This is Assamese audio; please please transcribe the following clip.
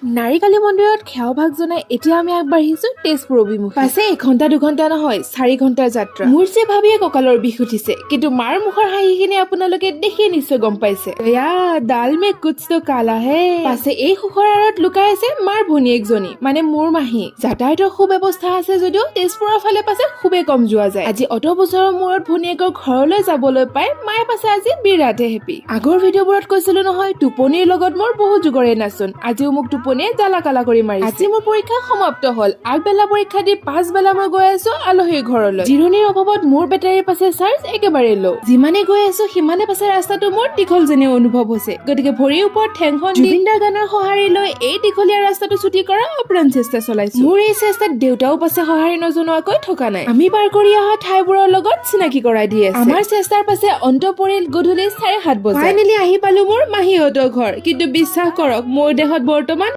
নাৰিকালী মন্দিৰত সেৱা ভাগ জনাই এতিয়া আমি আগবাঢ়িছো তেজপুৰ অভিমুখে। পাছে এঘণ্টা দুঘণ্টা নহয়, 4 ঘণ্টাৰ যাত্ৰা। মোৰ যে ভাবিয়ে কঁকালৰ বিষ উঠিছে, কিন্তু মাৰ মুখৰ হাঁহিখিনি আপোনালোকে দেখিয়ে নিশ্চয় গম পাইছে, এয়া दाल में कुछ तो काला है। পাছে এই সুখৰ আঁৰত লুকাই আছে মাৰ ভনীয়েকজনী, মানে মোৰ মাহী। যাতায়াতৰ সুব্যৱস্থা আছে যদিও তেজপুৰৰ ফালে পাছে খুবেই কম যোৱা যায়। আজি অত বছৰৰ মূৰত ভনীয়েকৰ ঘৰলৈ যাবলৈ পাই মায়ে পাছে আজি বিৰাটে হেপী। আগৰ ভিডিঅ'বোৰত কৈছিলো নহয়, টোপনিৰ লগত মোৰ বহুত যুগৰে নাচোন। আজিও মোক টোপনিয়ে জ্বালা কালা কৰি মাৰিছে। আজি মোৰ পৰীক্ষা সমাপ্ত হ'ল। আগবেলা পৰীক্ষা দি পাছবেলা মই গৈ আছো আলহীৰ ঘৰলৈ। জিৰণিৰ অভাৱত মোৰ বেটাৰীৰ পাছে চাৰ্জ একেবাৰে ল'। যিমানে গৈ আছো, সিমানে পাছে ৰাস্তাটো মোৰ দীঘল যেনে অনুভৱ হৈছে। গতিকে ভৰিৰ ওপৰত ঠেংখন জুবিনদাৰ গানৰ সঁহাৰি লৈ এই দীঘলীয়া ৰাস্তাটো ছুটি কৰা আপ্ৰাণ চেষ্টা চলাইছো। মোৰ এই চেষ্টাত দেউতাও পাছে সঁহাৰি নজনোৱাকৈ থকা নাই। আমি পাৰ কৰি অহা ঠাইবোৰৰ লগত চিনাকি কৰাই দি আছে। আমাৰ চেষ্টাৰ পাছে অন্ত পৰিল গধূলি 7:30 বজাত। ফাইনেলি আহি পালো মোৰ মাহীহঁতৰ ঘৰ। কিন্তু বিশ্বাস কৰক, মোৰ দেহত বৰ্তমান